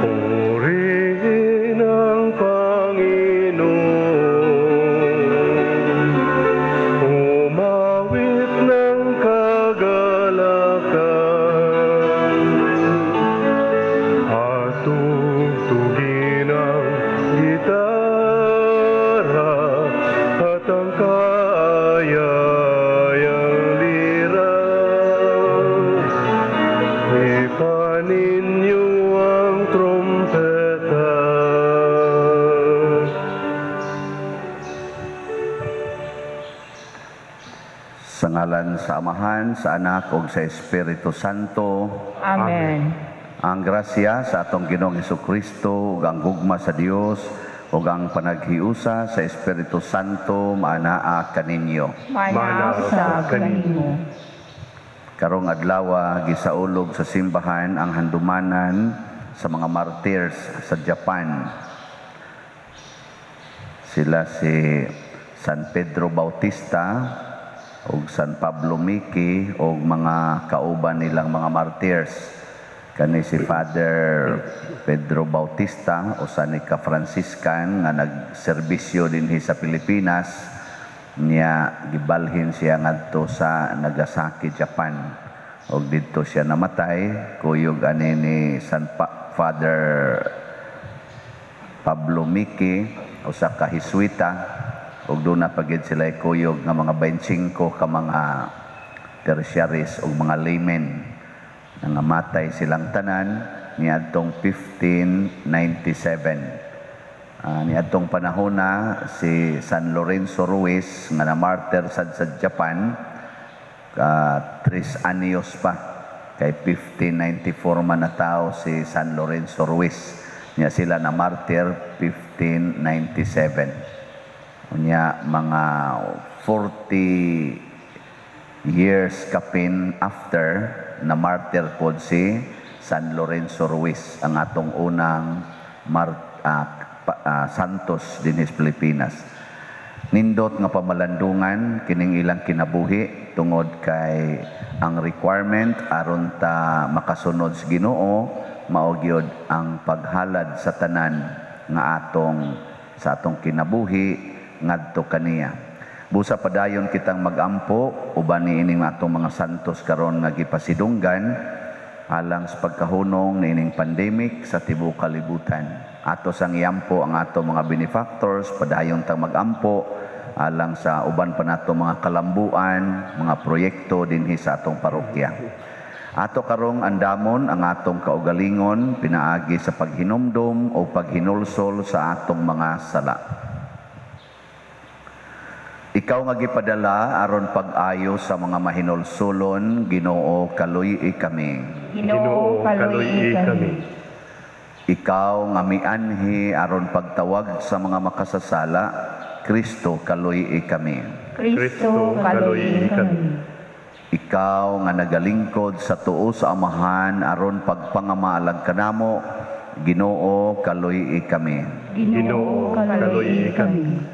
Purihin ang Panginoon. Umawit ng kagalakan at tugtugin ang gitara at ang kaayayang lira. Hipan ninyo ang trompeta. Sa ngalan sa Amahan, sa Anak ug sa Espiritu Santo. Amen. Ang grasya sa atong Ginoong Hesukristo ug ang gugma sa Dios ug ang panaghiusa sa Espiritu Santo maanaa kaninyo. Maanaa usab kanimo. Karong adlaw gisaulog sa simbahan ang handumanan sa mga martyrs sa Japan. Sila si San Pedro Bautista ug San Pablo Miki ug mga kauban nilang mga martyrs. Kani si Father Pedro Bautista usa ni ka Franciscan nga nagserbisyo dinhi sa Pilipinas, niya gibalhin siya ngadto sa Nagasaki, Japan. Ug didto siya namatay kuyog ani ni San Father Pablo Miki usa ka Heswita, ug duna pa gid sila kuyog nga mga 25 ka mga tertiaries ug mga laymen. Nangamatay silang tanan niadtong 1597. Niadtong panahon na si San Lorenzo Ruiz nga na-martyr sad sa Japan, 3 anyos pa kay 1594 man natawo si San Lorenzo Ruiz. Nya sila na martyr 1597. Unya mga 40 years kapin after na martyr pod si San Lorenzo Ruiz, ang atong unang santos dinhi sa Pilipinas. Nindot nga pamalandungan kining ilang kinabuhi tungod kay ang requirement aron ta makasunod sa Ginoo mao gyud ang paghalad sa tanan nga atong sa atong kinabuhi ngadto kaniya. Busa padayon kitang magampo uban niining atong mga santos karon nga gipasidunggan alang sa pagkahunong niining pandemic sa tibuok kalibutan. Ato sang iampo ang ato mga benefactors, padayon tang magampo alang sa uban pa nato mga kalambuan, mga proyekto dinhi sa atong parokya. Ato karong andamon ang atong kaugalingon pinaagi sa paghinumdom o paghinulsol sa atong mga sala. Ikaw nga gipadala aron pag-ayo sa mga mahinulsulon, Ginoo, kaluy-i kami. Ginoo, kaluy-i kami. Ikaw nga mianhi aron pagtawag sa mga makasasala, Kristo, kaluy-i kami. Kristo, kaluy-i kami. Ikaw nga nagalingkod sa tuo sa Amahan aron pagpangamaalag kanamo, Ginoo, kaluy-i kami. Ginoo, kaluy-i kami.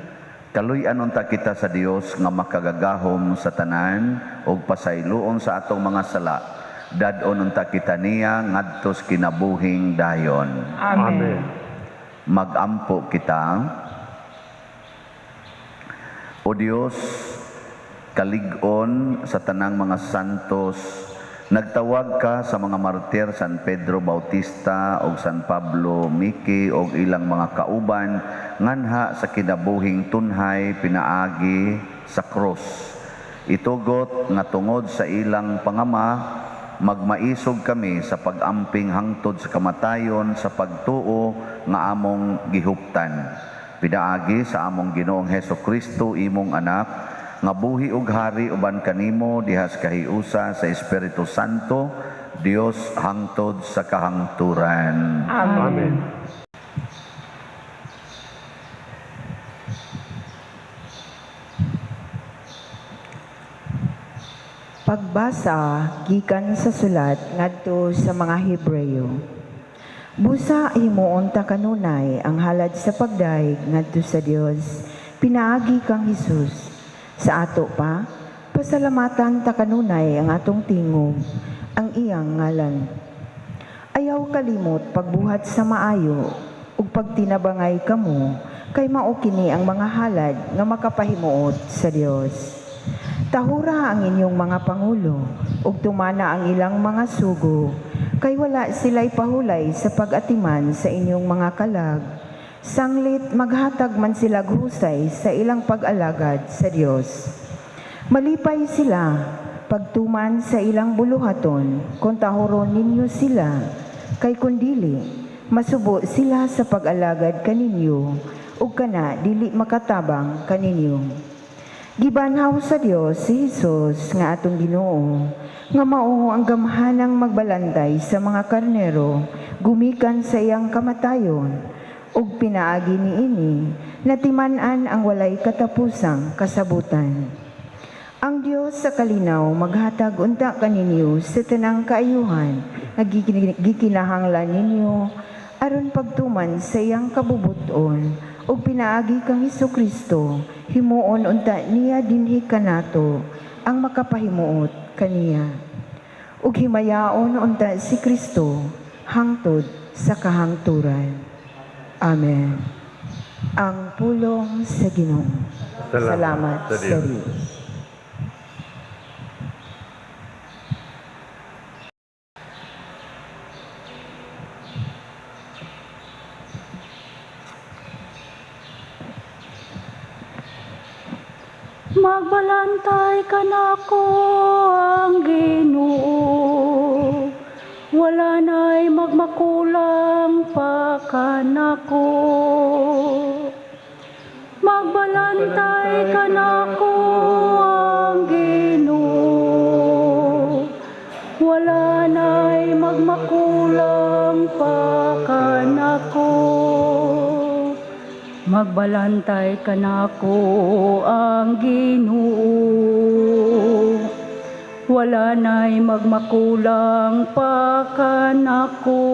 Kaluy-an unta kita sa Dios nga makagagahom sa tanan ug pasayloon sa atong mga sala. Dad-on unta kita niya ngadto sa kinabuhing dayon. Amen. Magampo kita. O Dios, kalig-on sa tanang mga santos, nagtawag ka sa mga martir San Pedro Bautista og San Pablo Miki og ilang mga kauban nganha sa kinabuhing tunhay pinaagi sa krus. Itugot nga tungod sa ilang pangama, magmaisog kami sa pag-amping hangtod sa kamatayon sa pagtuo nga among gihuptan. Pinaagi sa among Ginoong Heso Kristo, imong anak, nga buhi ug hari uban kanimo diha sa kahiusa sa Espiritu Santo, Dios hangtod sa kahangturan. Amen. Amen. Pagbasa gikan sa sulat ngadto sa mga Hebreo. Busa himuon ta kanunay ang halad sa pagdayeg ngadto sa Dios, Pinaagi kang Hesus. Sa ato pa, pasalamatan ta kanunay ang atong tingog, ang iyang ngalan. Ayaw kalimot pagbuhat sa maayo ug pagtinabangay kamo kay mao kini ang mga halad nga makapahimuot sa Dios. Tahura ang inyong mga pangulo ug tumana ang ilang mga sugo kay wala sila'y pahulay sa pag-atiman sa inyong mga kalag. Sanglit maghatag man sila husay sa ilang pag-alagad sa Dios. Malipay sila pagtuman sa ilang buluhaton kung tahuron ninyo sila, kay kun dili masubo sila sa pag-alagad kaninyo ug kana dili makatabang kaninyo. Gibanhaw sa Dios si Hesus nga atong Ginoo, nga mao ang gamhanang magbalantay sa mga karnero gumikan sa iyang kamatayon, ug pinaagi niini natiman-an ang walay katapusang kasabutan. Ang Dios sa kalinaw maghatag unta kaninyo sa tanang kaayuhan nga gikinahanglan ninyo aron pagtuman sa iyang kabubuton, ug pinaagi kang Hesukristo himuon unta niya dinhi kanato ang makapahimuot kaniya. Ug himayaon unta si Kristo hangtod sa kahangturan. Amen. Ang pulong sa Ginoo. Salamat sa sa Dios. Dios. Magbalantay kanako ang Ginoo, wala na'y magmakulang pa kanako. Magbalantay kanako ang Ginoo, wala na'y magmakulang pa kanako. Magbalantay kanako ang Ginoo, wala na'y magmakulang pa kanako.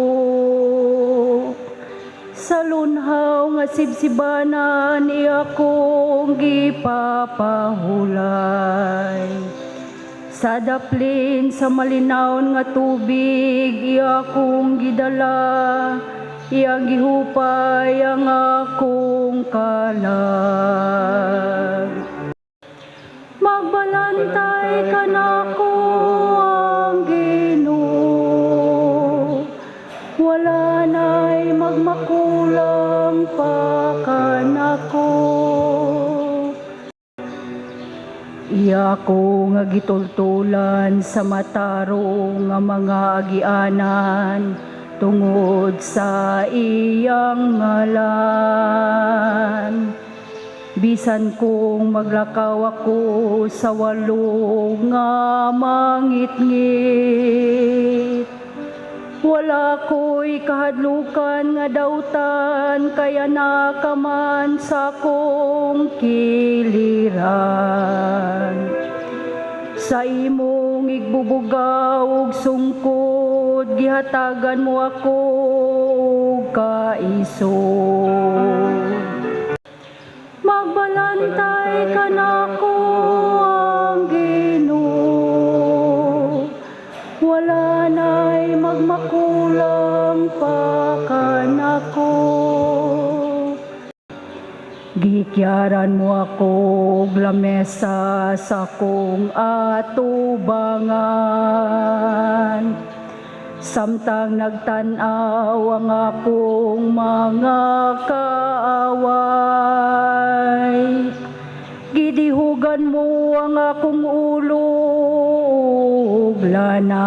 Sa lunhaw nga sibsibanan iya kong gipapahulay. Sa daplin sa malinawon nga tubig iya kong gidala, iyang gihupay ang akong kalag. Magbalantay kanako ang Ginoo, wala na'y magmakulang pa kanako. Iya ko nga gitultulan sa matarong nga mga agianan tungod sa iyang ngalan. Bisan kung maglakaw ako sa walo nga mangitngit, wala ko'y kahadlukan nga dautan, kaya nakaman sa kong kiliran. Sa imong igbubugaw ug sungkod, gihatagan mo ako og kaisog. Magbalantay kanako ang Ginoo, wala na'y magmakulang pa kanako. Gikyaran mo ako og lamesa sa akong atubangan, samtang nagtan-aw ang akong mga kaaway. Gidihugan mo ang akong ulo og lana,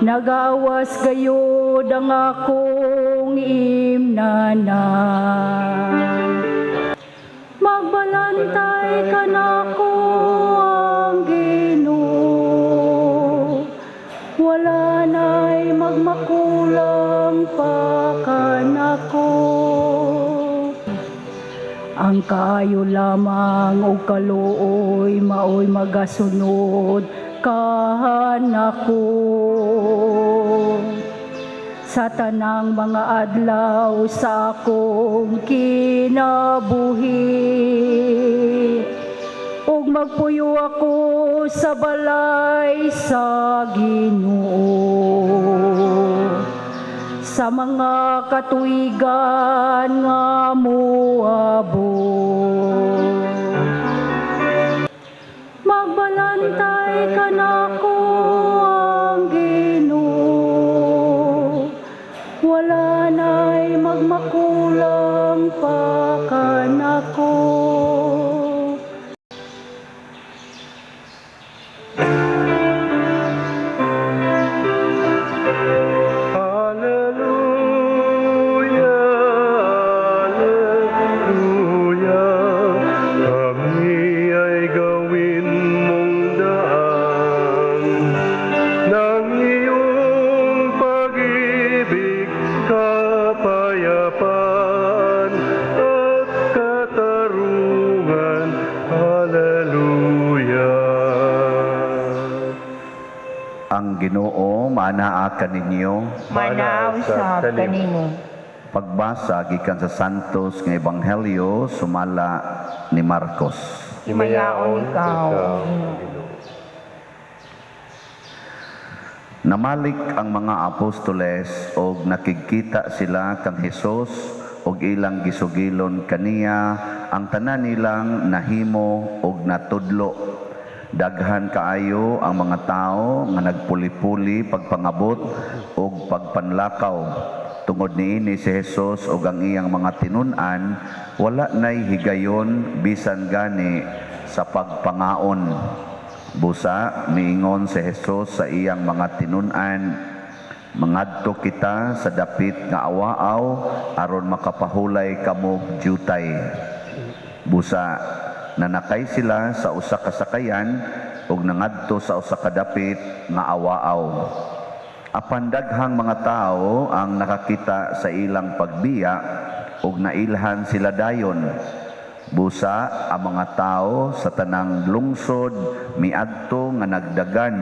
nagawas gayod ang akong imnana. Magbalantay kanako ang Ginoo, wala na'y magmakulang pa kanako. Ang kaayo lamang og kaluoy maoy magasunod kanako. sa tanang mga adlaw sa akong kinabuhi. Ug magpuyo ako sa balay sa Ginoo sa mga katuigan nga moabot. Magbalantay kanako ang Ginoo, wala na'y magmakulang pa kanako. Alleluia, Alleluia, kami ay gawin mong daan ng iyong pag-ibig, kapayapaan at katarungan. Alleluia. Ang Ginoo maanaa kaninyo. Manaa usab kanimo. Pagbasa gikan sa Santos nga Ebanghelyo sumala ni Marcos. Himayaon ikaw, Ginoo. Namalik ang mga apostoles og nakigkita sila kang Hesus og ilang gisugilon kaniya ang tanan nilang nahimo og natudlo. Daghan kaayo ang mga tawo nga nagpuli-puli pagpangabot og pagpanlakaw. Tungod niini si Hesus og ang iyang mga tinun-an wala nay higayon bisan gani sa pagpangaon. Busa miingon si Hesus sa iyang mga tinun-an, mangadto kita sa dapit nga awaaw aron makapahulay kamo jutay. Busa nanakay sila sa usa ka sakayan ug nangadto sa usa ka dapit nga awaaw. Apan daghang mga tawo ang nakakita sa ilang pagbiya ug nailhan sila dayon. Busa ang mga tawo sa tanang lungsod miadto nga nagdagan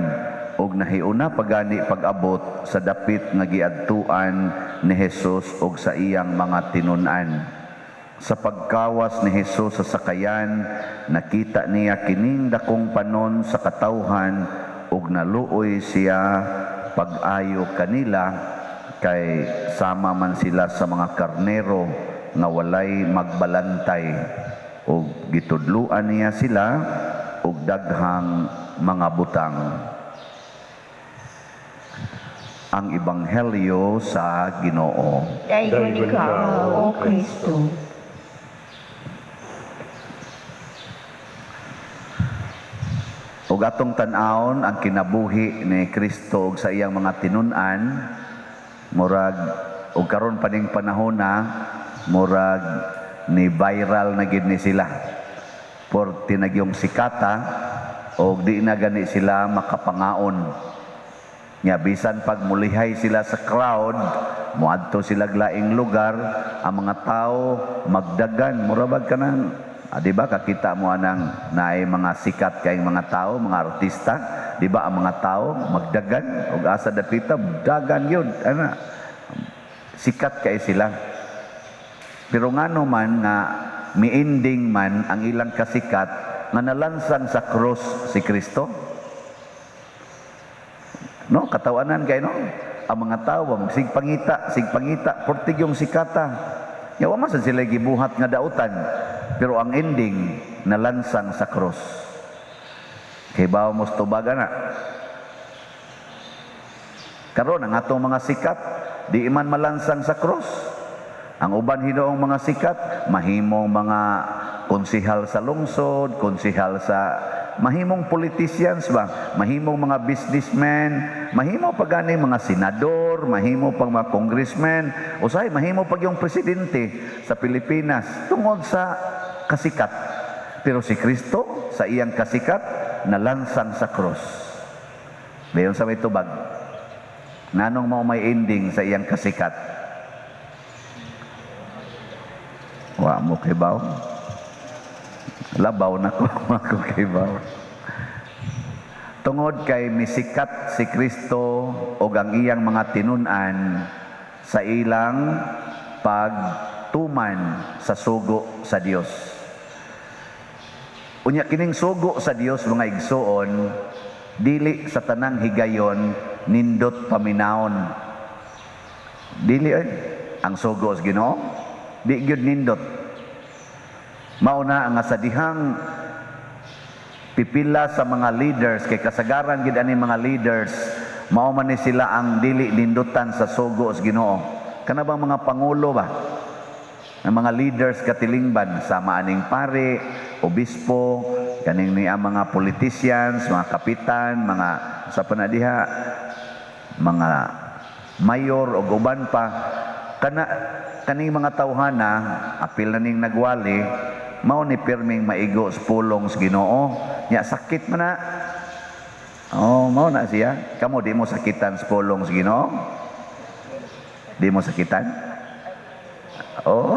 ug nahiuna pagani pag-abot sa dapit nga giadtuan ni Hesus ug sa iyang mga tinun-an. Sa pagkawas ni Hesus sa sakayan, nakita niya kining dakong panon sa katawhan ug naluoy siya pag-ayo kanila kay sama man sila sa mga karnero nga walay magbalantay, ug gitudluan niya sila og daghang mga butang. Ang Ebanghelyo sa Ginoo. Daygon ikaw, O Kristo. Ug atong tan-awon ang kinabuhi ni Kristo ug sa iyang mga tinun-an, murag ug karon pa ning panahon na murag ni viral na gid ni sila. Por tinagyong sikata og di na gani sila makapangaon. Nya bisan pag mulihay sila sa crowd, moadto sila laing lugar, ang mga tao magdagan, mura bag kanang di ba kakita mo anang naay mga sikat kayong mga tao, mga artista, di ba ang mga tao magdagan og asa dapita dagan yun, ana sikat kay sila. Pero ngano man nga miending man ang ilang kasikat nga nalansang sa krus si Kristo. No, katawanan kay no. Ang mga tao sigpangita, sigpangita, portig yung sikata. Yawa man sad sila gibuhat nga dautan, pero ang ending nalansang sa krus. Kay bawo mo tubaga na. Karon ang atong mga sikat di man malansang sa krus. Ang uban hinuong mga sikat mahimong mga konsihal sa lungsod, konsihal sa mahimong politicians ba, mahimong mga businessmen, mahimo pa gani mga senador, mahimo pang mga congressmen, usahay mahimo pag yung presidente sa Pilipinas tungod sa kasikat. Pero si Kristo sa iyang kasikat nalansang sa krus. Dayon sa may tubag, nganong mao may ending sa iyang kasikat? Wa mo kibaw. Labaw na ko, ako kibaw. Tungod kay misikat si Kristo og ang iyang mga tinun-an, sa ilang pagtuman sa sugo sa Dios. Unya kining sugo sa Dios, mga igsuon, dili sa tanang higayon nindot paminawon. Dili ay ang sugo sa Ginoo, di gyud nindot. Mao na nga sa dihang pipila sa mga leaders, kay kasagaran gid ani mga leaders, mao man ni sila ang dili nindutan sa sugo sa Ginoo. Kana bang mga pangulo ba? Ang mga leaders katilingban, sama aning pare, obispo, kaning ni ang mga politicians, mga kapitan, mga sa panadiha, mga mayor o uban pa, kana kaning mga tawhana, apil na ning nagwali, mao ni pirming maigo sa pulong sa Ginoo. Nya sakit man na. Oh, mao na siya. Kamo di mo sakitan sa pulong sa Ginoo? Di mo sakitan? Oh,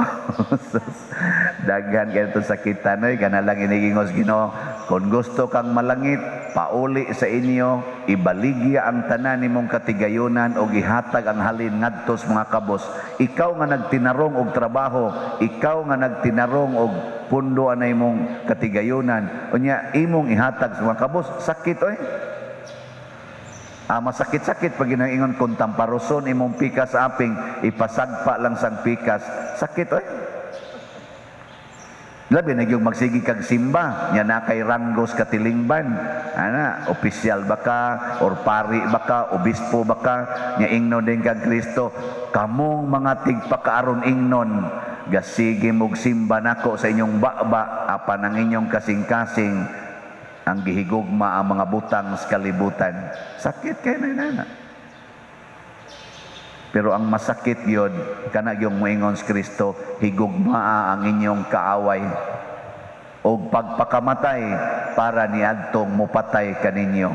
daghan kay itong sakitan oy, kana lang inigingos Ginoo. Kung gusto kang malangit, pauli sa inyo, ibaligya ang tanan nimong katigayunan og ihatag ang halin ngadto sa mga kabos. Ikaw nga nagtinarong og trabaho, ikaw nga nagtinarong og pundo anay mong katigayunan, unya imong ihatag sa mga kabos, sakit oy. Ah, masakit-sakit pag ginaingon kung tamparoson imong pikas aping, ipasagpa lang sang pikas, sakit oy. Labi na yung magsigi kag simba, nya na kay ranggos katilingban. Ana, opisyal ba ka, or pari ba ka, obispo ba ka, nya ingnon din kang Kristo, kamong mga tigpakaaron ingnon, gasige mog simba nako sa inyong baba, apan ang inyong kasing-kasing, ang gihigugma ang mga butang sa kalibutan. Sakit kay na nana. Pero ang masakit yun, kana yung moingon sa Kristo, higugmaa ang inyong kaaway og pagpakamatay para niadtong mupatay kaninyo.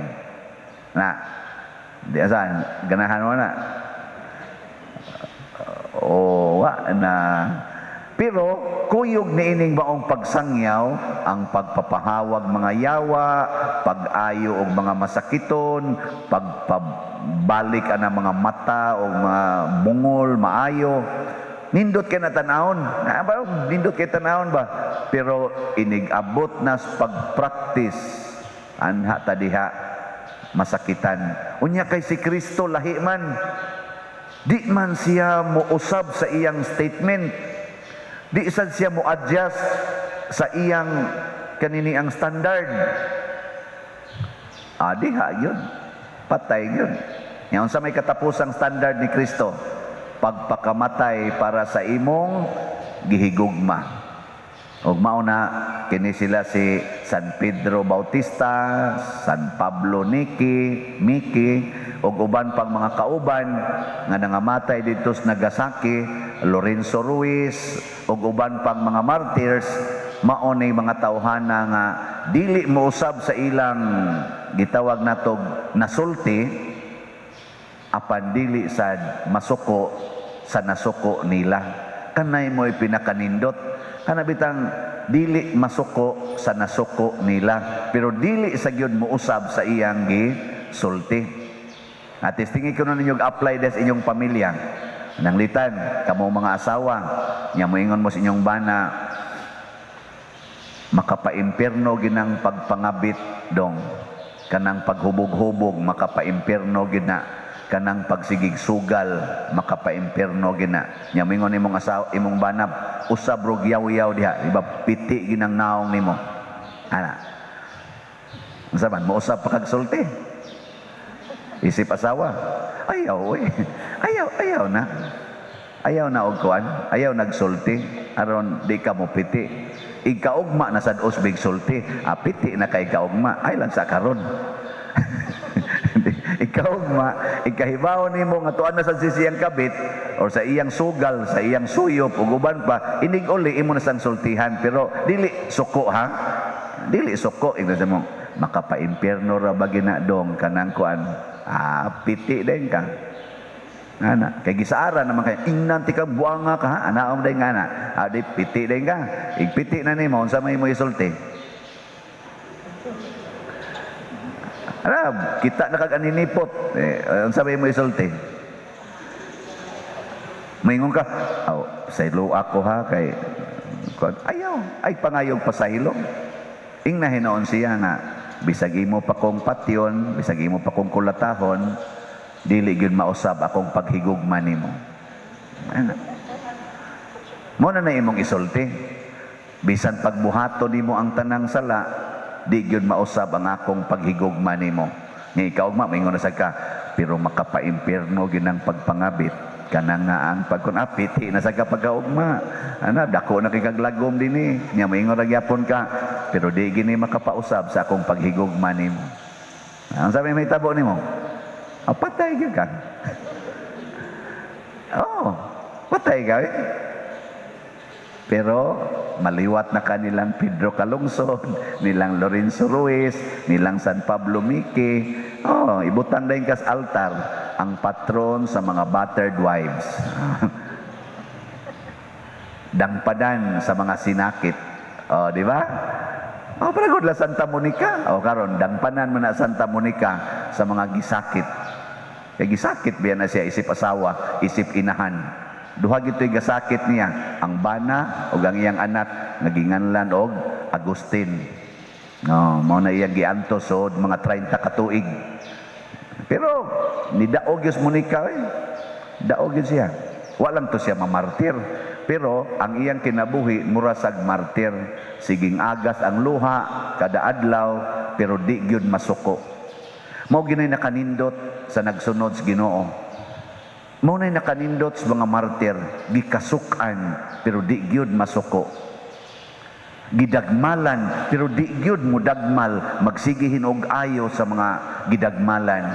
Na, di asan, ganahan mo na. O, wa na. Pero kuyog niining maong pagsangyaw ang pagpapahawag mga yawa, pag-ayo og mga masakiton, pagpabalik ana mga mata o mga bungol maayo. Nindot kay na tan-awon. Na, ba, nindot kay tan-awon ba? Pero inig-abot na sa pag-practice anha ta diha masakitan. Unya kay si Kristo lahi man. Di man siya mousab sa iyang statement. Di sad siya mo adjust sa iyang kanini ang standard. Ah, diha yun. Patay yun. Ngayon sa may katapusang standard ni Kristo, pagpakamatay para sa imong gihigugma. Og mao na kini sila si San Pedro Bautista, San Pablo Niki, Miki, og uban pang mga kauban nga nangamatay didto sa Nagasaki, Lorenzo Ruiz, og uban pang mga martyrs, mao ni mga tawhana nga dili mousab sa ilang gitawag natog nasulti, apan dili sad masuko sa nasuko nila. Kanay mo'y pinakanindot. Kana bitang dili masuko sa nasuko nila, pero dili sa gyud mousab sa iyang gisulti. At tingi ko na ninyo apply des inyong pamilya. Nanglitan kamo mga asawa, nya moingon mo sa inyong bana, makapaimpierno ginang pagpangabit dong, kanang paghubog-hubog makapaimpierno gina, kanang pagsigig sugal makapaimpierno gina. Nya moingon imong asawa, imong banab, usab rog yaw-yaw diha, di ba piti ginang naong nimo. Ana. Unsa man mousab pa kag sulti? Isip asawa, ayaw oy. Ayaw, ayaw na. Ayaw na og kuan, ayaw nagsulti aron di ka mo piti. Ikaugma na sad usbig sulti, ah, piti na kay kaugma, ay lang sa karon. Ikaugma, ikahibaw nimo nga tuan na sad siyang kabit or sa iyang sugal, sa iyang suyop ug uban pa, inig uli imo na sang sultihan, pero dili suko ha. Dili suko ingnon sa mo, makapaimpierno ra ba gina dong kanang kuan. Ah, piti din ka. Ana, kay gisaara naman kay ingnan ti ka buanga ka ha, anaom day nga na. Ah, di piti din ka. Igpiti na nimo unsa may mo isulti? Ara, kita na kag aninipot. Eh, unsa may mo isulti? Moingon ka, "Aw, saylo ako ha kay ayaw, ay pangayog pasaylo." Ingna hinuon siya nga bisag imo pa kong patyon, bisag imo pa kong kulatahon, dili gyud mausab akong paghigugma nimo. Ano? Mo na na imong isulti. Bisan pagbuhaton nimo ang tanang sala, di gyud mausab ang akong paghigugma nimo. Nga ikaw ugma moingon na sad ka, pero makapaimpierno gyud ang pagpangabit. Kanang nga ang pagkun apiti na sa ka pagkaugma. Ana, dako na kay kaglagom dinhi. Nya moingon ra gyapon ka, pero di gini makapausab sa akong paghigugma nimo. Ang sabi may tabo nimo? Ah, patay gyud ka. Oh, patay ka eh. Pero maliwat na kanilang Pedro Calungsod, nilang Lorenzo Ruiz, nilang San Pablo Miki. Oh, ibutang din kas altar ang patron sa mga battered wives. Dangpadan sa mga sinakit. Oh, di ba? Oh, pero good la Santa Monica. Oh, karon dangpanan man na Santa Monica sa mga gisakit. Kay gisakit biya na siya isip asawa, isip inahan. Duha gito'y gasakit niya, ang bana ug ang iyang anak nga ginganlan og Agustin. No, mao na iyang giantos sod mga 30 ka tuig. Pero nidaog gyud Monica eh. Daog gyud siya. Wa lang to siya mamartir. Pero ang iyang kinabuhi mura sag martir. Siging agas ang luha kada adlaw pero di gyud masuko. Mao ginay nakanindot sa nagsunod sa Ginoo. Mao nay nakanindot sa mga martir, gikasuk-an pero di gyud masuko. Gidagmalan pero di gyud mudagmal, magsigihin og ayo sa mga gidagmalan.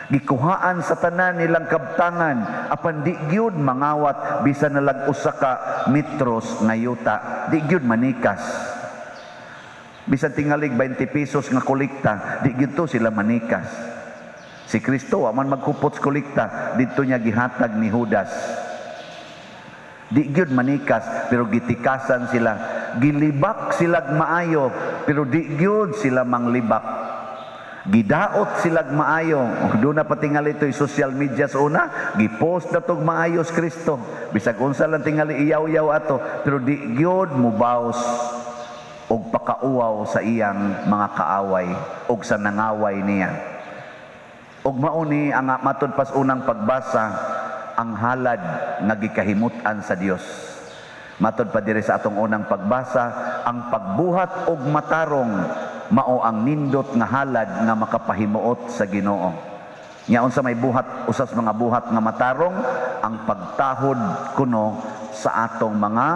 Gikuhaan sa tanan nilang kabtangan apan di gyud mangawat bisan nalag usa ka metros nga yuta, di gyud manikas. Bisan tingalig 20 pesos nga kolekta, di gyud to sila manikas. Si Kristo wa man magkupot sa kolekta, didto niya gihatag ni Judas. Di gyud manikas pero gitikasan sila, gilibak sila maayo pero di gyud sila manglibak. Gidaot sila maayo. Doon na patingali ito'y social media sa una, gipost na tog maayo si Kristo. Bisag unsa lang tingali iyaw-yaw ato, pero di gyud mubaws og pakauwaw sa iyang mga kaaway og sa nangaway niya. Og mao ni ang matud pas unang pagbasa, ang halad nga gikahimut-an sa Dios. Matud pa diri sa atong unang pagbasa, ang pagbuhat og matarong mao ang nindot nga halad nga makapahimuot sa Ginoo. Nya unsa may buhat, usas mga buhat nga matarong, ang pagtahod kuno sa atong mga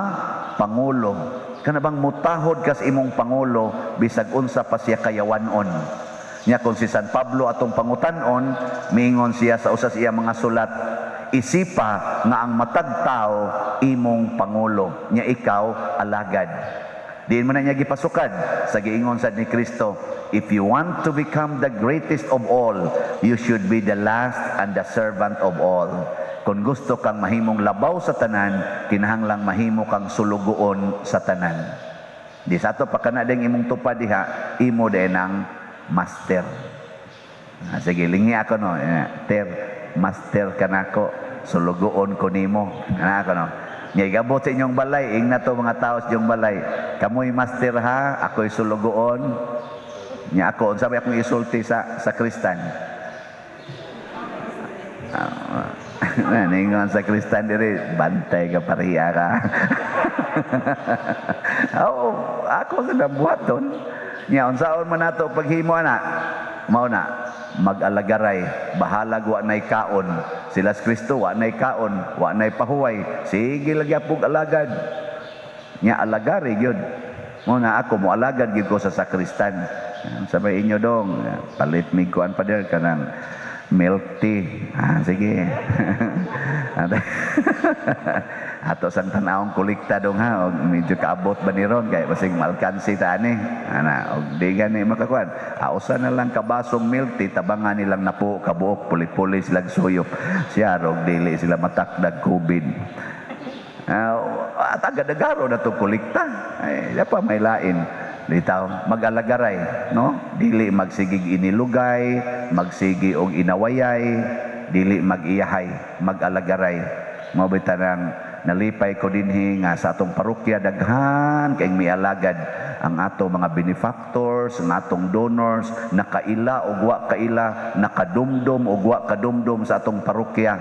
pangulo. Kana bang mutahod kas imong pangulo bisag unsa pa siya kayawanon. Nya kung si San Pablo atong pangutan-on, miingon siya sa usas iya mga sulat, isipa nga ang matag tao imong pangulo, nya ikaw alagad. Diin man na niya gipasukad sa giingon sad ni Kristo, if you want to become the greatest of all, you should be the last and the servant of all. Kung gusto kang mahimong labaw sa tanan, kinahanglang mahimo kang sulugoon sa tanan. Di sa ato pa kana ding imong tupad diha, imo din ang master. Ah, sige, lingi ako no. Ter, master ka nako, sulugoon ko nimo. Ana ako no. Nya igabot sa inyong balay, ingna to mga tao sa inyong balay. Kamoy master ha, ako'y sulugoon. Nya ako, unsa may akong isulti sa sakristan? Ningon sa kristan diri, bantay ka pariya ka. Oo, ako sa nabuhaton. Nya unsaon man nato paghimo ana? Mao na mag-alagaray, bahalag wa nay kaon. Sila sa Kristo wa nay kaon, wa nay pahuway. Sige lagi apog alagad. Nya alagari gyud. Mao na ako moalagad gyud ko sa sakristan. Sa may inyo dong, palit mig kuan pa der kanang milk tea. Ah, sige. Ato sang tan-awong kolekta dong ha, og medyo kaabot ba ni ron kay basig malkansi ta ani. Ana, og di gani makakuan. Usa na lang kabasong milk tea, tabangan nilang napo kabuok, puli-puli sila suyop. Siya og dili sila matakdag COVID. At agad-agaro na to kolekta. Ay, pa may lain. Ditaw mag-alagaray, no? Dili magsigig inilugay, magsigi og inawayay, dili mag-iyahay, mag-alagaray. Mao tanang nalipay ko dinhi nga sa atong parokya daghan kay mialagad ang ato mga benefactors, ang atong donors, nakaila og wa kaila, nakadumdum og wa kadumdum sa atong parokya,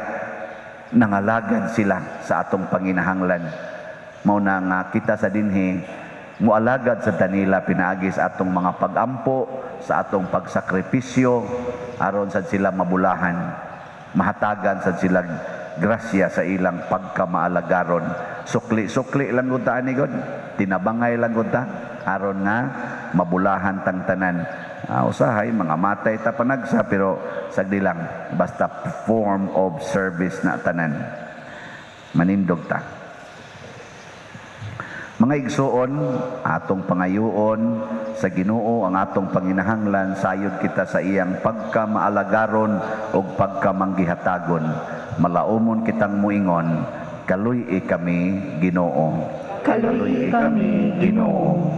nangalagad sila sa atong panginahanglan. Mao na nga kita sa dinhi mualagad sa Danila pinaagi sa atong mga pagampo, sa atong pagsakripisyo, aron sad sila mabulahan, mahatagan sad sila grasya sa ilang pagkamaalagaron. Sukli-sukli lang gud ta ani god, tinabangay lang gud ta aron nga mabulahan tang tanan. Usahay mga matay ta panagsa, pero sagdi lang, basta form of service na tanan. Manindog ta. Mga igsuon, atong pangayuon sa Ginoo ang atong panginahanglan, sayod kita sa iyang pagkamaalagaron ug pagkamanggihatagon. Malaumon kitang muingon, kaluy-i kami, Ginoo. Kaluy-i kami, Ginoo.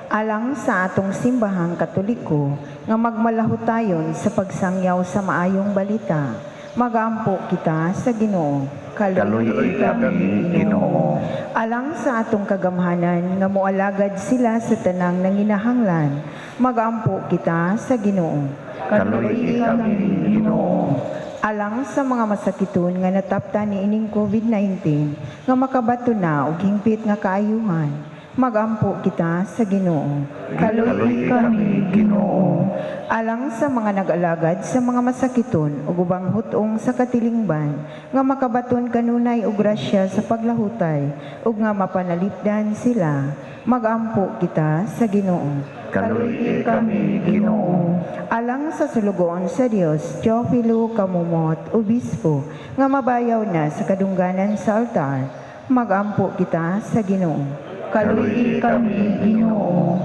Alang sa atong simbahang Katoliko nga magmalahutayon sa pagsangyaw sa maayong balita, magampo kita sa Ginoo. Kaluy-i kami, Ginoo. Alang sa atong kagamhanan nga moalagad sila sa tanang nanginahanglan, magampo kita sa Ginoo. Kaluy-i kami, Ginoo. Alang sa mga masakiton nga nataptan niining COVID-19 nga makabato na og hingpit nga kaayuhan, magampo kita sa Ginoo. Kaluy-i kami, Ginoo. Alang sa mga nag-alagad sa mga masakiton ug ubang hutong sa katilingban nga makabaton kanunay og grasya sa paglahutay ug nga mapanalipdan sila, magampo kita sa Ginoo. Kaluy-i kami, Ginoo. Alang sa sulugoon sa Dios, Teofilo Camomot, Obispo, nga mabayaw na sa kadungganan sa altar, magampo kita sa Ginoo. Kaluy-i kami, Ginoo.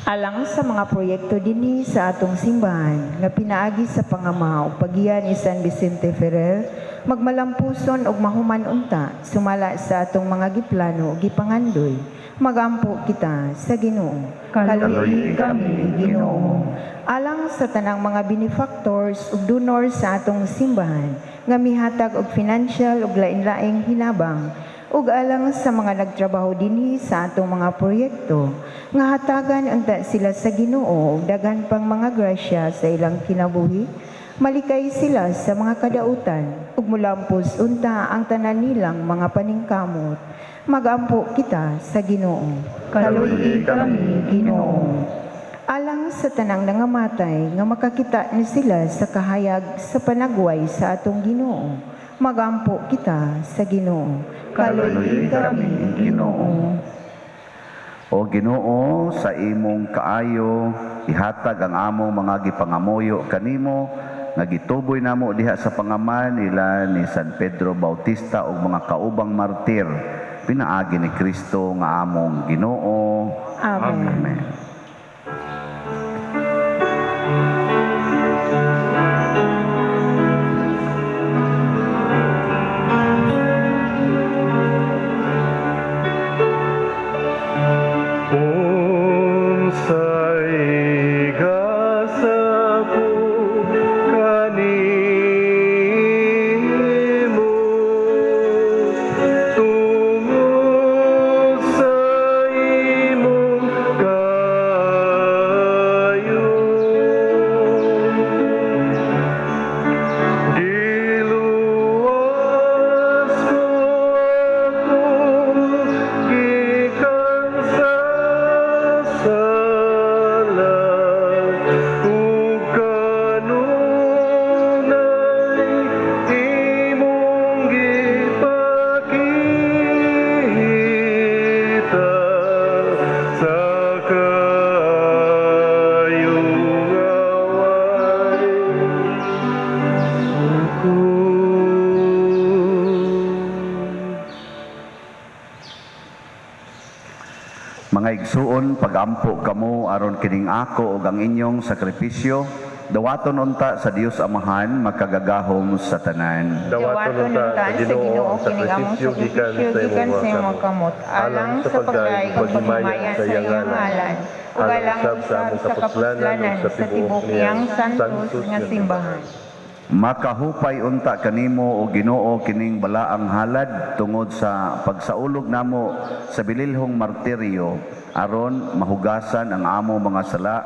Alang sa mga proyekto dinhi sa atong simbahan nga pinaagi sa pangama ug pagiya ni San Vicente Ferrer, magmalampuson ug mahuman unta sumala sa atong mga giplano ug gipangandoy, magampo kita sa Ginoo. Kaluy-i kami, Ginoo. Alang sa tanang mga benefactors ug donors sa atong simbahan nga mihatag og financial ug lain-laing hinabang, ug alang sa mga nagtrabaho dinhi sa atong mga proyekto nga hatagan unta sila sa Ginoo og daghan pang mga grasya sa ilang kinabuhi, malikay sila sa mga kadautan ug mulampos unta ang tanan nilang mga paningkamot, magampo kita sa Ginoo. Kaluy-i kami, Ginoo. Alang sa tanang nangamatay nga makakita ni sila sa kahayag sa panagway sa atong Ginoo, magampo kita sa Ginoo. Kaluy-i kami, Ginoo. O Ginoo, sa imong kaayo ihatag ang among mga gipangamuyo kanimo nga gituboy namo diha sa pangaman nila ni San Pedro Bautista ug mga kaubang martir, pinaagi ni Kristo nga among Ginoo. Amen. Amen. Unsay gasa ko kanimo, tungod sa imong kaayo. Giluwas ko akong gikan sa sala, ug kanunay imong gipakita sa kaayo nga walay sukod. Mga igsuon, pagampo kamo aron kining ako ug ang inyong sakripisyo, dawaton unta sa Dios Amahan makagagahom sa tanan. Dawaton unta sa Ginoo ang sakripisyo gikan sa imong kamot, alang sa pagdayeg ug paghimaya sa iyang ngalan, ug alang usab sa kapuslanan ug sa tibuok niyang santos nga simbahan. Makahupay unta kanimo o Ginoo kining balaang halad tungod sa pagsaulog namo sa bililhong martiryo aron mahugasan ang amo mga sala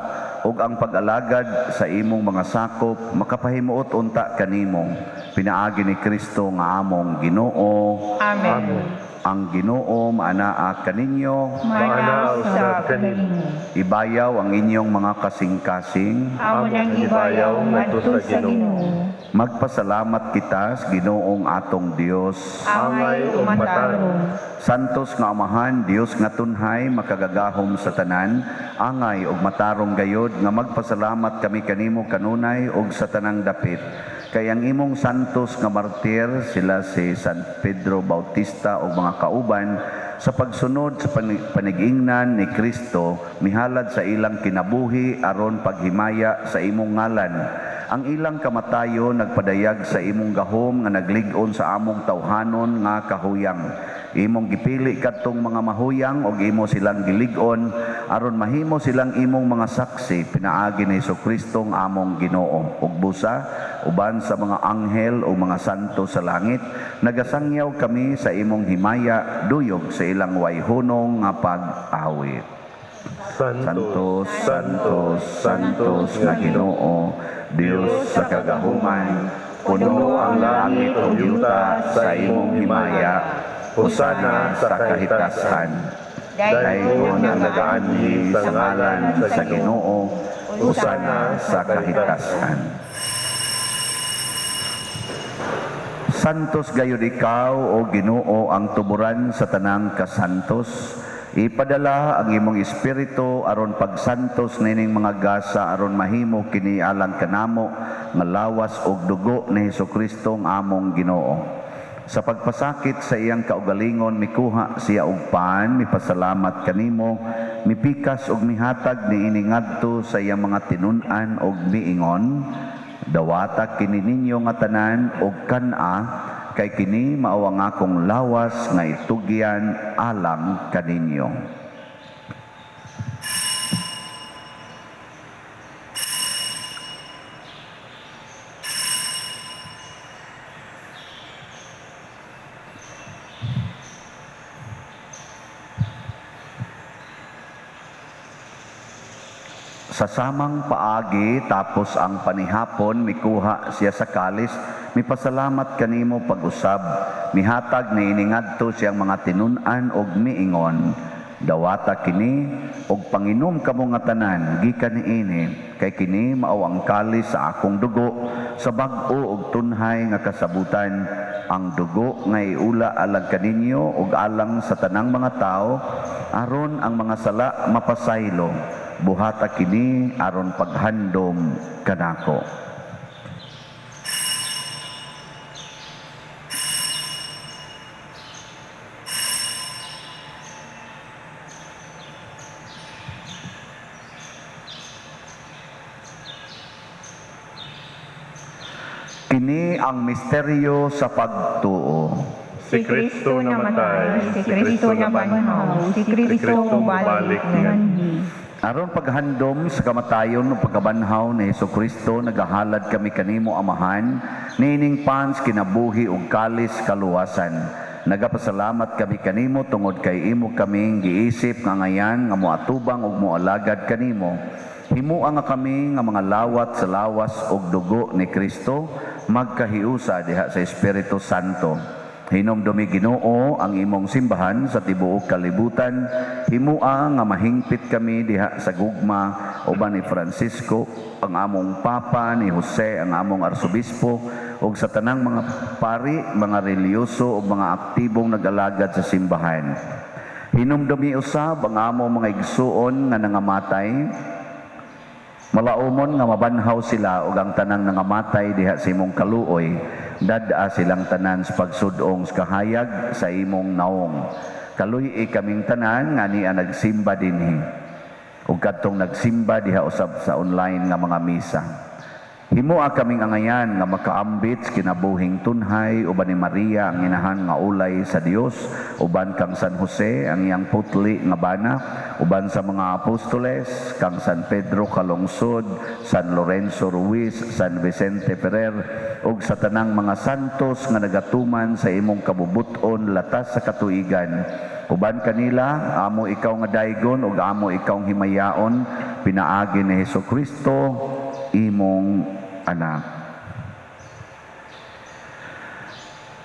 ug ang pag-alagad sa imong mga sakop makapahimuot unta kanimo pinaagi ni Kristo nga among Ginoo. Amen. Ang Ginoo maanaa kaninyo, Maanaa usab kanimo. Ibayaw ang inyong mga kasing-kasing. Amo nang ibayaw ngadto sa Ginoo. Magpasalamat kita sa Ginoong atong Dios. Angay ug matarong. Santos nga Amahan, Dios nga tunhay, makagagahom sa tanan, angay ug matarong gayod nga magpasalamat kami kanimo kanunay ug sa tanang dapit. Kay ang imong santos nga martir, sila si San Pedro Bautista ug mga kauban, sa pagsunod sa panigingnan ni Kristo, mihalad sa ilang kinabuhi aron paghimaya sa imong ngalan. Ang ilang kamatayon nagpadayag sa imong gahom nga naglig-on sa among tawhanon nga kahuyang. Imong gipili kadtong mga mahuyang ug imo silang gilig-on aron mahimo silang imong mga saksi pinaagi ni Hesukristo ang among Ginoo. Ug busa uban sa mga anghel o mga santo sa langit, nagasangyaw kami sa imong himaya duyog sa ilang wayhunong nga pag-awit. Santos, Santos, Santos nga Ginoo, Dios sa kagahuman, puno ang langit ug yuta sa imong himaya. Hosana sa kahitasan. Daygon ang nagaanhi sa ngalan sa Ginoo, hosana sa kahitasan. Santos gayud ikaw o Ginoo ang tuburan sa tanang kasantos. Ipadala ang imong espiritu aron pagsantos nining mga gasa aron mahimo kini alang kanamo nga lawas ug dugo ni Hesukristo ang among Ginoo. Sa pagpasakit sa iyang kaugalingon mikuha siya og pan, mipasalamat kanimo, mipikas ug mihatag niini ngadto sa iyang mga tinun-an ug miingon, dawata kini ninyo nga tanan og kan-a, kay kini mao ang akong lawas nga itugyan alang kaninyo. Sa samang paagi, tapos ang panihapon, mikuha siya sa kalis, mipasalamat kanimo pag-usab, mihatag na iningadto siyang mga tinun-an og miingon, dawata kini og panginom kamo nga tanan gikan niini, kay kini mao ang kalis sa akong dugo, sa bag-o og tunhay nga kasabutan, ang dugo nga iula alang kaninyo og alang sa tanang mga tao, aron ang mga sala mapasaylo. Buhata kini aron paghandom kanako. Kini ang misteryo sa pagtuo. Si Kristo namatay, si Kristo nabanhaw, si Kristo mubalik nganhi. Aron paghandom sa kamatayon ug pagkabanhaw ni Hesukristo, nagahalad kami kanimo Amahan, niining pans kinabuhi ug kalis kaluwasan. Nagapasalamat kami kanimo tungod kay imo kaming giisip nga ngayan nga moatubang ug moalagad kanimo. Himua nga kami nga mga lawat sa lawas ug dugo ni Kristo, magkahiusa diha sa Espiritu Santo. Hinumdumi Ginoo ang imong simbahan sa tibuok kalibutan, himua nga mahingpit kami diha sa gugma uban ni Francisco ang among Papa, ni Jose ang among Arsobispo, ug sa tanang mga pari, mga relihiyoso ug mga aktibong nag-alagad sa simbahan. Hinumdumi usab ang among mga igsuon nga nangamatay, malaumon nga mabanhaw sila ug ang tanang nangamatay diha sa imong kaluoy, dad-a silang tanan sa pagsudong sa kahayag sa imong naong. Kaluy-i kaming tanan nga niya nagsimba dinhi ug kadtong nagsimba diha usab sa online nga mga misa. Himoa kaming angayan nga makaambit sa kinabuhing tunhay uban ni Maria ang inahan nga ulay sa Dios, uban kang San Jose ang iyang putli nga bana, uban sa mga apostoles kang San Pedro Calungsod, San Lorenzo Ruiz, San Vicente Ferrer ug sa tanang mga santos nga nagatuman sa imong kabubut-on latas sa katuigan. Uban kanila, amo ikaw nga daygon ug amo ikaw himayaon, pinaagi ni Hesukristo imong anak.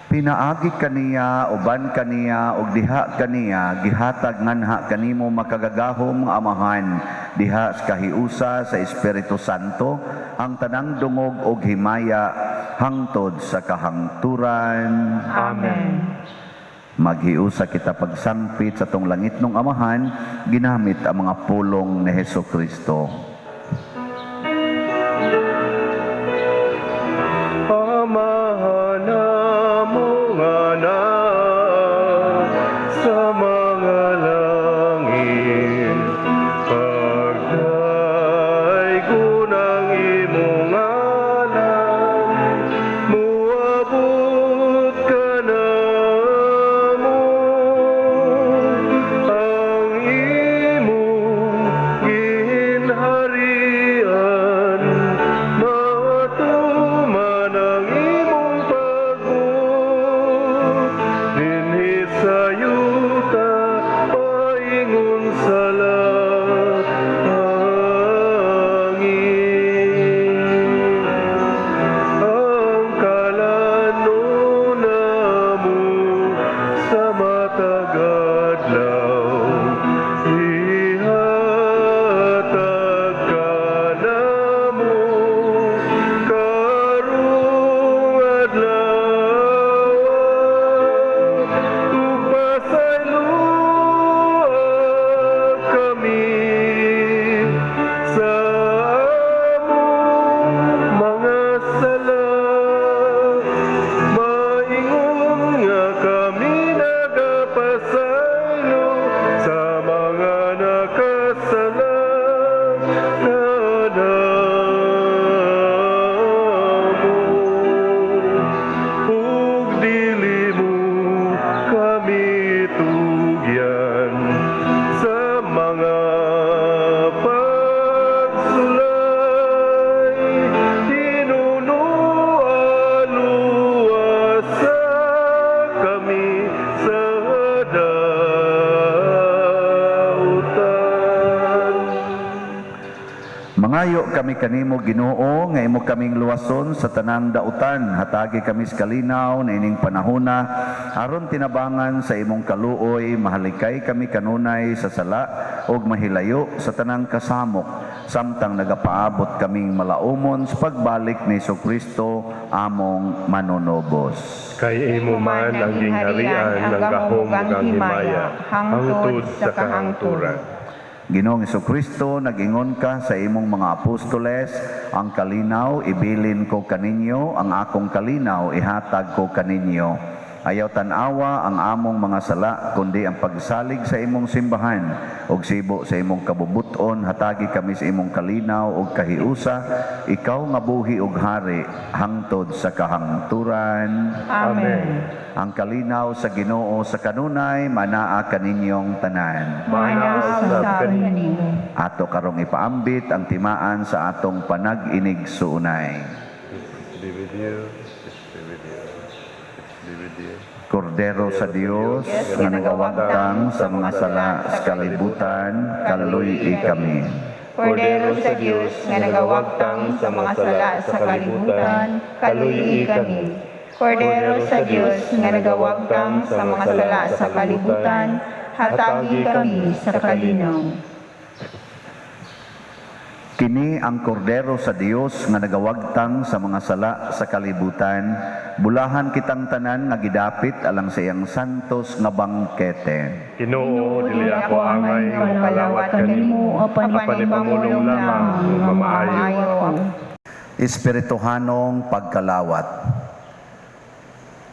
Pinaagi kaniya, uban kaniya, ug diha kaniya, gihatag nganha kanimo makagagahom nga Amahan, diha sa kahiusa sa Espiritu Santo, ang tanang dungog ug himaya hangtod sa kahangturan. Amen. Maghiusa kita pagsangpit sa tong langitnong Amahan, ginamit ang mga pulong ni Hesukristo. Amahan namo nga naa sa mga langit, pagdaygon ang imong ngalan, moabot ka namo, ang imong ginharian, matuman ang imong pagbuot, dinhi sa yuta paingon sa langit. Ang kalan-on namo sa matag adlaw, ihatag kanamo karong adlaw, ug pasayloa kami sa among mga sala, maingon nga kami nagapasaylo sa mga nakasala kanamo. Ug dili mo kami tugyan sa mga pagsulay, tinunoa luwasa kami sa dautan. Mangayo kami kanimo Ginoo nga imo kaming luwason sa tanang dautan, hatagi kami sa kalinaw na ining panahona aron tinabangan sa imong kaluoy, mahalikay kami kanunay sa sala ug mahilayo sa tanang kasamok, samtang nagapaabot kaming malaumon sa pagbalik ni Hesukristo among manunubos. Kay imo man ang gingharian, ang gahom ug ang himaya, hangtod sa kahangturan. Ginoong Hesukristo, nag-ingon ka sa imong mga apostoles, ang kalinaw ibilin ko kaninyo, ang akong kalinaw ihatag ko kaninyo. Ayaw tan-awa ang among mga sala, kundi ang pagsalig sa imong simbahan ug sibo sa imong kabubuton, hatagi kami sa imong kalinaw ug kahiusa, ikaw nga buhi ug hari hangtod sa kahangturan. Amen. Ang kalinaw sa Ginoo sa kanunay manaa kaninyong tanan. Manaa usab kanimo. Ato karong ipaambit ang timaan sa atong panag-inig-suunay. Peace be with you. Peace be with you. Peace be with you. Kordero sa Dios nga nagawagtang sa mga sala sa kalibutan, kaluy-i kami. Kordero sa Dios nga nagawagtang sa mga sala sa kalibutan, kaluy-i kami. Kordero sa Dios nga nagawagtang sa mga sala sa kalibutan, hatagi kami sa kalinaw. Kini ang kordero sa Dios nga nagawagtang sa mga sala sa kalibutan, bulahan kitang tanan nga gidapit alang sa iyang santos nga bangkete. Ginoo, dili ako angay nga mokalawat kanimo, apan ipamulong lamang ug mamaayo ako. Espirituhanong pagkalawat.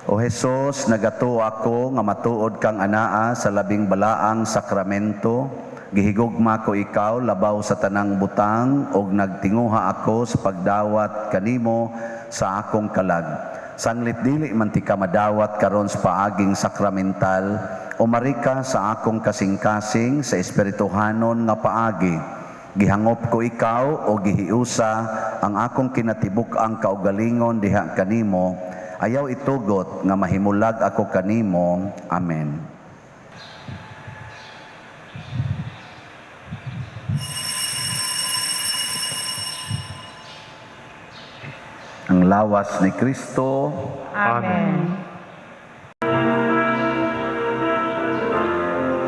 O Hesus, nagatuo ako nga matuod kang anaa sa labing balaang sakramento. Gihigugma ko ikaw labaw sa tanang butang ug nagtinguha ako sa pagdawat kanimo sa akong kalag. Sanglit dili man ti ka madawat karon sa paaging sakramental, umarika sa akong kasing-kasing sa espirituhanon nga paagi. Gihangop ko ikaw o gihiusa ang akong kinatibuk-ang kaugalingon diha kanimo. Ayaw itugot nga mahimulag ako kanimo. Amen. Ang lawas ni Kristo. Amen.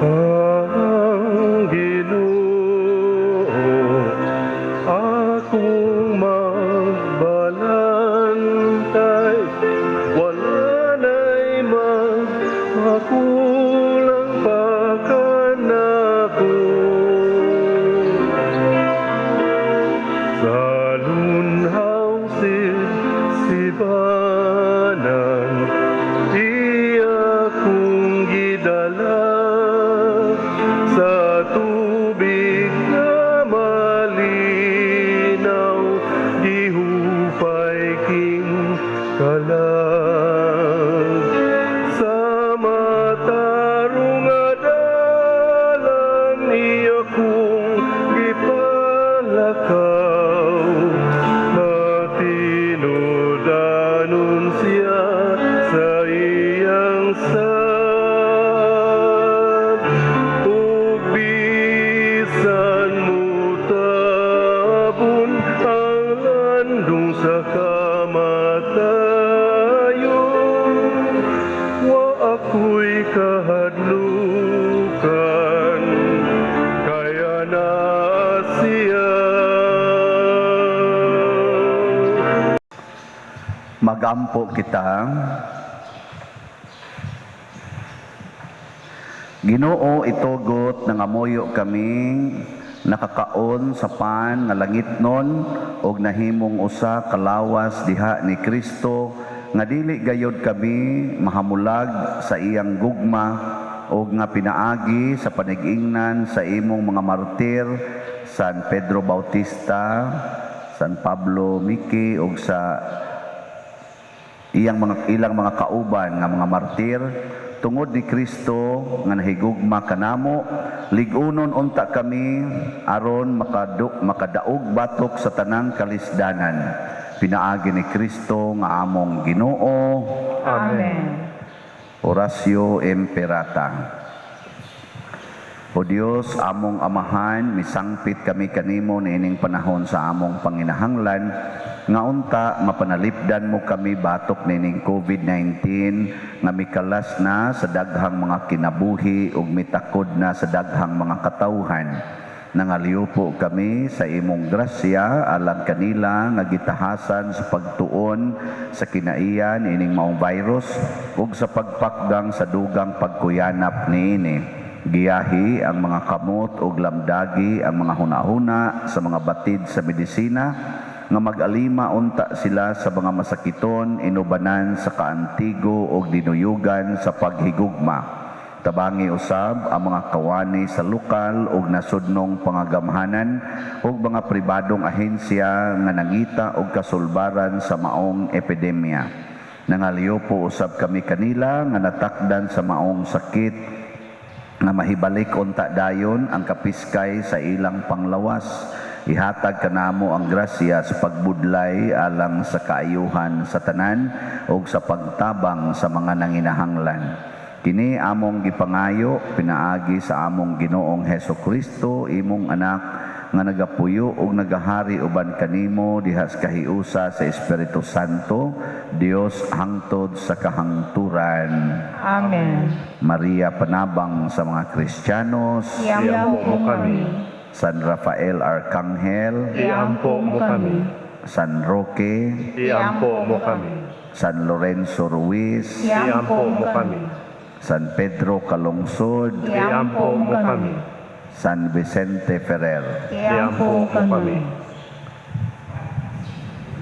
Ang Ginoo akong magbalantay, wala na'y magmakulang pa kanako. Sa lunhaw sibanan, iya kong gidala sa tubig na malinaw, gihupay king kalag. Sa matarong nga dalan, iya kong gipalakaw, matinudanon siya sa iyang sad. Ug bisan mutabon ang landong sa kamatayon, wa ako'y kahadlukan, kaya na siya. Magampo kita. Ginoo, itugot nangamuyo kami nakakaon sa pan nga langitnon og nahimong usa ka lawas diha ni Kristo, nga dili gayod kami mahamulag sa iyang gugma og nga pinaagi sa panigingnan sa imong mga martir, San Pedro Bautista, San Pablo Miki og sa iyang mga ilang mga kauban nga mga martir. Tungod ni Kristo nga nahigugma kanamo, lig-unon unta kami aron makadaog batok sa tanang kalisdanan. Pinaagi ni Kristo nga among Ginoo. Amen. Oratio Imperata. O Dios, among Amahan, misangpit kami kanimo niining panahon sa among panginahanglan, nga unta mapanalipdan mo kami batok niining COVID-19 nga mikalas na sa daghang mga kinabuhi ug mitakod na sa daghang mga katawhan. Nangaliupo kami sa imong grasya alang kanila nga gitahasan sa pagtuon sa kinaiyan ining maong virus ug sa pagpakdang sa dugang pagkuyanap niini. Giyahi ang mga kamot ug lamdagi ang mga hunahuna sa mga batid sa medisina nga mag-alima unta sila sa mga masakiton, inubanan sa kaantigo ug dinuyugan sa paghigugma. Tabangi usab ang mga kawani sa lokal ug nasudnong pangagamhanan ug mga pribadong ahensya nga nangita og kasulbaran sa maong epidemya. Nangaliupo usab kami kanila nga natakdan sa maong sakit nga mahibalik unta dayon ang kapiskay sa ilang panglawas. Ihatag kanamo ang grasya sa pagbudlay alang sa kaayuhan sa tanan ug sa pagtabang sa mga nanginahanglan. Kini among gipangayo pinaagi sa among Ginoong Heso Kristo, imong anak nga nagapuyo ug nagahari uban kanimo diha sa kahiusa sa Espiritu Santo, Dios hangtod sa kahangturan. Amen. Maria, panabang sa mga Kristiyanos, Iampo mo kami. San Rafael Arcangel, Iampo mo kami. San Roque, Iampo mo kami. San Lorenzo Ruiz, Iampo mo kami. San Pedro Calungsod, Iampo mo kami. San Vicente Ferrer. Iampo mo kami.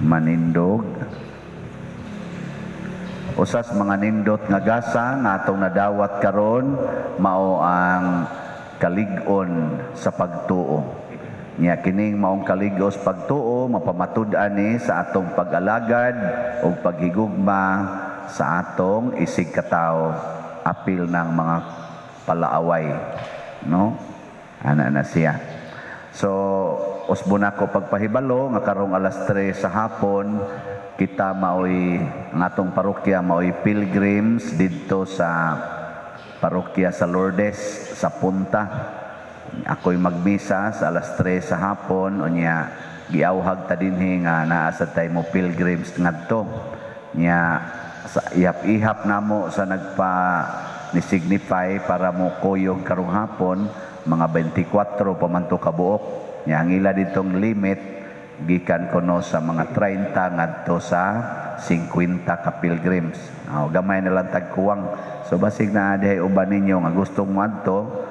Manindog. Usas mga nindot nga gasa nga atong nadawat karon mao ang kalig-on sa pagtuo. Nya kining maong kalig-on sa pagtuo mapamatud-an ni sa atong pag-alagad ug paghigugma sa atong isig katawo apil ng mga palaaway, no? Ana na siya. So usbon ako pagpahibalo nga karong alas 3 sa hapon kita maoy ang atong parokya maoy pilgrims didto sa parokya sa Lourdes sa Punta. Ako'y magmisa sa alas 3 sa hapon, unya giawhag ta dinhi nga naa sa tay mo pilgrims ngadto. Nya sa ihap-ihap namo sa nagpa ni signify para mo kuyog karong hapon, mga 24 pa man to kabuok. Nya ang ila ditong limit gikan kuno sa mga 30 ngadto sa 50 ka pilgrims. Oh, gamay na lang tagkuwang. So basig na dihay uban ninyo nga gustong moadto,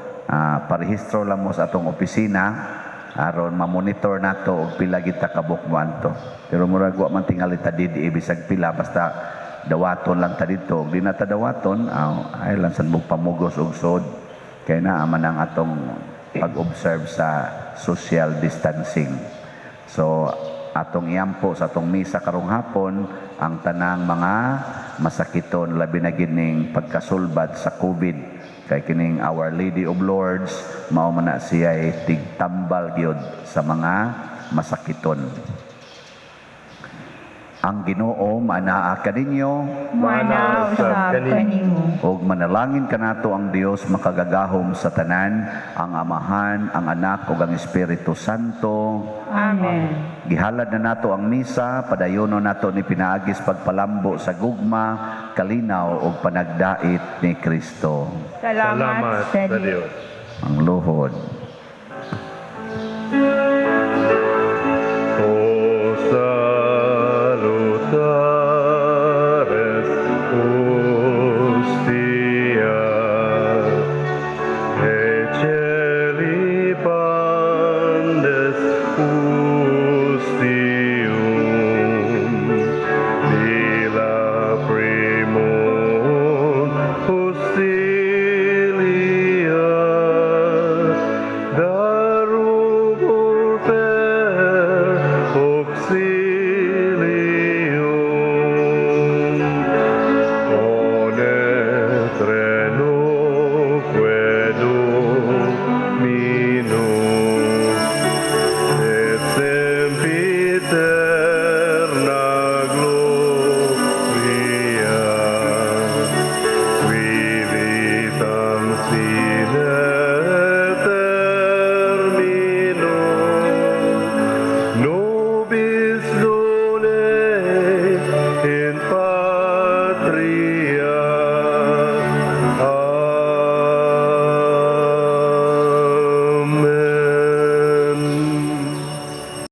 parehistro lang mo sa atong opisina aron ma-monitor nato og pila kita kabuok moadto. Pero murag wa man tingali ta didi bisag pila, basta dawaton lang ta didto. Og di na ta dawaton, ay lang san mo pamugos og sod. Kay naa man ang atong pag-observe sa social distancing. So atong iampo sa atong misa karong hapon ang tanang mga masakiton, labi na gid ning pagkasulbad sa COVID, kay kining Our Lady of Lourdes mao man na siya'y tigtambal gyud sa mga masakiton. Ang Ginoo maanaa kaninyo, Maanaa usab kanimo. Ug manalangin kanato ang Dios makagagahom sa tanan, ang Amahan, ang Anak ug ang Espiritu Santo. Amen. Gihalad na nato ang misa, padayono nato ni pinaagis pagpalambo sa gugma, kalinaw ug panagdait ni Kristo. Salamat sa Dios. Ang luhod.